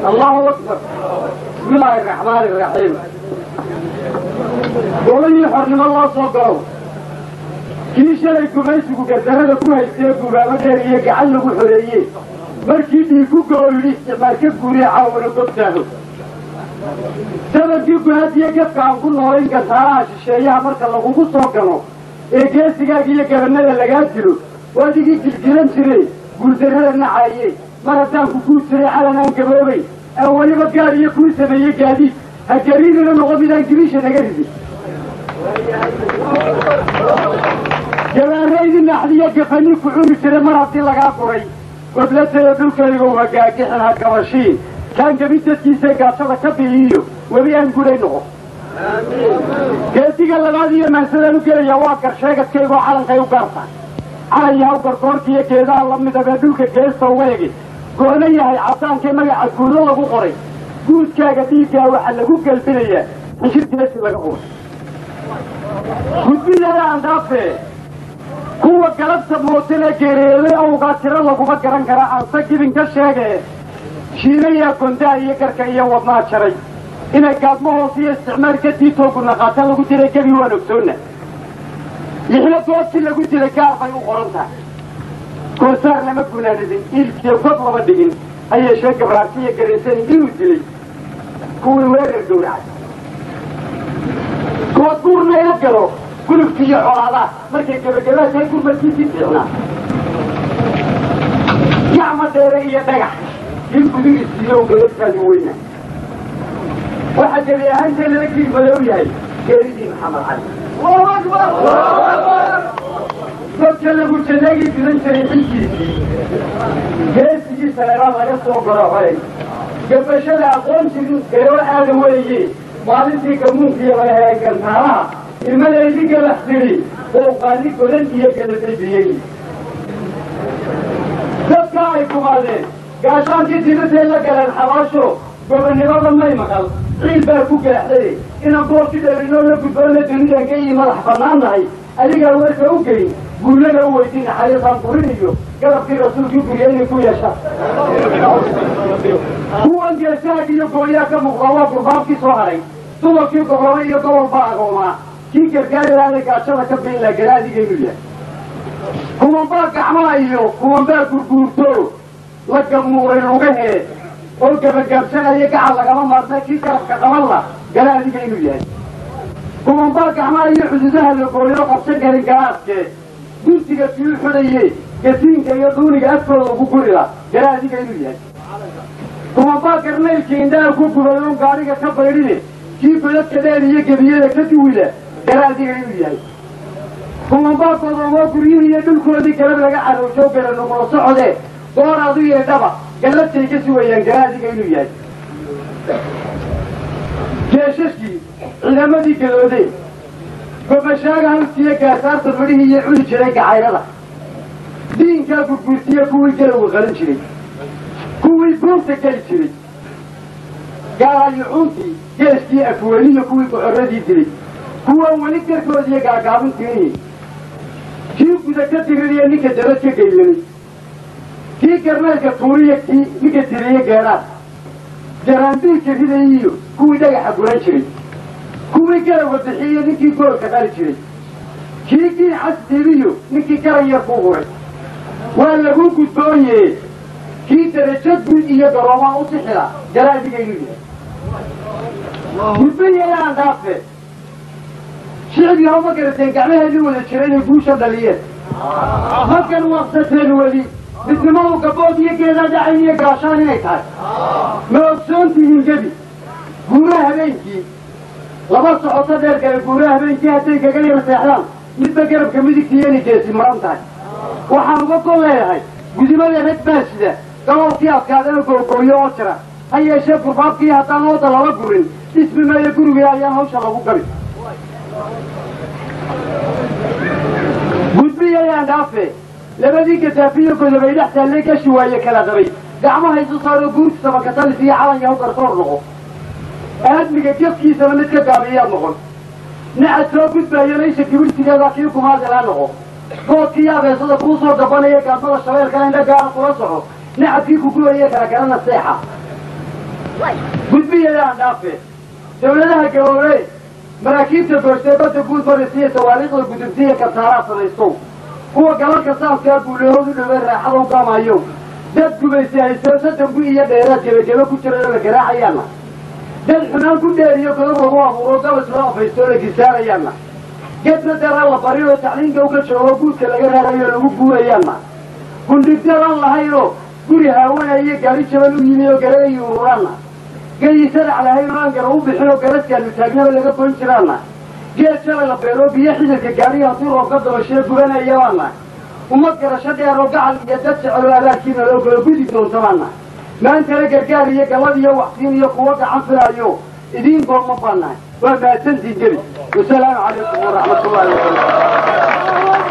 Allahu akbar. Bismillaahi raxmaani raxiim. Golihii xornimo loo soo galo, kii shalay gumaysigu gardarrada ku haystee gubaabo dheer iyo gacan lagu xoreeye, markii dhiig ku goo yidhi isticmaal ka guuriya caawana gobtaaho sabankii guhaadiyo gafka aan ku noolayn gantaalaha shisheeyaha marka lagugu soo galo ee geesigaaga iyo gabanada lagaa dilo, waadigii gilgilan jire guuldarrada nacaaye. Mar haddaan ku guud jiray calan aan gaboobay aan weliba gaar iyo kuu sameeye gaadiid ha gariirina noqo midaan gibiisha naga ridin. Gabaaraydi naxdiyo gafani ku cuni jira mar haddii lagaa guray goblataya dhulkaygow ha gaagixin ha gabashiin kaan gabi dadkiisa gaajada ka bi'iyo webi aan guray noqo. Geesiga labaad iyo maansadaan u gelayaa waa garsheegadkaygoo calankay u gaarta calan yahaw gargoorkiiyo geedaha la midabee dhulka geesta uga egi go'na yahay cadaankee magaca guudo lagu qoray guudkaaga dhiiggaa waxaa lagu gelbinayaa xinjir geesi laga qoray. Gudbidada aan dhaafee kuwa galabta mootana geereeday awgaa tiro laguma garan karaa aanse gibin ka sheegee shiinayaa gondaha iyo garka iyo wadnaa jaray inay gaadmo hoos iyo isticmaalka diitoogu naqaata lagu diray gebi waan ogsoonna. Lixna goobti lagu dilay gaar bay u qoran tahay, goosaar lama gunaanidin, iilkiyo god lama dhigin, ha yeeshee gabraarti iyo garaysani inuu dilay kuwii weerar gowracay. Goodbuurna ila galo gulubki iyo colaadaha markay gebagabaa tahay gurmadkiisii fiicnaa gacma dheere iyo dhagax in gudigiisiiyo galabtaadu weyna. Waxaa gebi ahaantee lala giirmadow yahay geeridii Maxamed Cali, dadka lagu jannagii gudan jiray xilkiisii geesigii saleebaan laga soo goroxoray gabashada aqoon jirin garoo aadan weeye. Maalintii gamuunkiiyo laga helay gantaalaha ilmadaydi gabax tiri booqaani godan iyo galaday. Dadka ay kumaadeen gaashaankii dibadday la galeen xabaasho gobonnimada may maqal ciil baa ku gaaxday inaan goorti dheerinoo la gudboona dunidan ka ii madax bannaan nahay adigaa warka u geyn guullana u weydiin naxariisaan qurin iyo garabkii rasuulkii gurya inay ku yeeshaan. Kuwan geesaag iyo gooyaa ka muuqdaa waa gurbaabkii soo haray dumarkii gobolaba iyo gobol baa agoomaa kii gargaari lahaada gaajada ka biin laha garaadiga inuu yahay. Kuwan baa gacmaha iyo kuwan baa gurguurto la gamuuray lugahee oo gabagaabsanaya gacal lagama maarna kii garabka qaban la garaadiga inuu yahay. Kuwan baa gacmaha iyo xuduudaha la gooyo qabsan karin garaaskee guntiga kii xudhaye gasiinka iyo dhuuniga afkooda ugu gurila garaadiga inuu yahay. Kuwan baa garnaylkii indhaha ku gubay oon gaadhiga ka baydhine kii godadka dheer iyo gebiyada ka duwila garaadiga inuu yahay. Kuwan baa godoomoo guryihii iyo dhulkoodii galab laga carowsho gara nugula socodee goor adu yeedhaba galladtay ka sugayaan garaadiga inuu yahay. Jeeshashkii ciidamadii gadoodee gobashaaga hawsiiyo gaasaarta midhihii iyo cuni jiray gacayrada diinkaa gurguurtiyo kuwii galowga qalin jiray kuwii buurta geli jiray gaalaayucuuntii geeskii afweliyo kuwii gocorradii dilay kuwaan weli garkoodiiyo gaagaabintiinihi kii guda ka diririya ninka dabad ka geylamay kii garnaylka tuuriya kii ninka tiriye geedhaan jaraanbiilka ridayiyo kuwii dhagaxa guran jiray kuwii garowga bixiyo ninkii goolka qali jiray kii giicas dibiyo ninkii garan yar ku huray waa lagu gudboonye kii darajo guud iyo garoomaa u sixila garaadiga inuu yahay. Gudbayayaan dhaafe shicib yahow ma garateen gacmaheedii wada jira inay guusha dhaliyeen makan waqsateen weli midnimadu gabood iyo geedaa dhacayn iyo gaashaan inay tahay ma ogsoon tihiin gebi guuraha habeenkii laba socoto dheer gale guuraha habeenkii hadday kaga yar seexdaan midba garabka midigtiiyo inay geesi maran tahay. Waxaan uga gol leeyahay gudimada rag baa sida galoolkii adkaadana googooyo oo jira ha yeeshee gurbaabkii haddaan ooda lala gurin dhismi maayo gurigii ayaan hawsha lagu gabin. Gudbiyayaan dhaafe labadii gadaafiyo godobay dhex taallay gashi waaye kala qabay gacmaha isu saaro guurta sabakatalis iyo calan yahow garsoor noqo aadmiga gefkiisana mid ka gaabiyaad noqon nacad soo gudbaayana isha kibirtigeeda kii kumaadilaa noqo goodkii abeesada kuu soo gabanaya gaadmada shabeelkana indha gaara kula soco nacadkii ku gubaya kala garana seexa. Gudbiyadaan dhaafe dawladaha gaboobey, maraakiibta goostee badda guud maraysiiya, sawaariikhda gudubtiya kasaaraa samaystow, kuwa galalka saaskaa guulahood u dhowey raaxada u gaamayo, dad gubaysi haystoo 30 gu iyo dheeraad gebagebe ku jiray oo la garaacayaana, dad xumaan ku dheeriyo godob lagu abuuro gabas loo afaysto oo la gisaarayaana, gedna daraan la barin oo tacliinka uga joogo guudka laga raarayo oo lagu guurayaana, gundhigdalaan lahaynoo guri haawanaya gaari jaban u yimi oo garanayi ururaanna, geyi sadac lahayn oo aan gara u bixin oo garaskaanu taagnaba laga goyn jiraanna, geed shalay la beero biyo xididka gaariga haddii roobka dabashee gubanayabaana, ummad garasho dheer oo gacal iyo dad jecel oo abaalkiina loo galo gudi doontabaana, maantana gargaar iyo gallad iyo waxsiin iyo kuwo gacan filaayo idiin goolma baanahay. Waa mahadsantiin gebi. Wasalaamu calaykum waraxmatullahi wabarakaatu.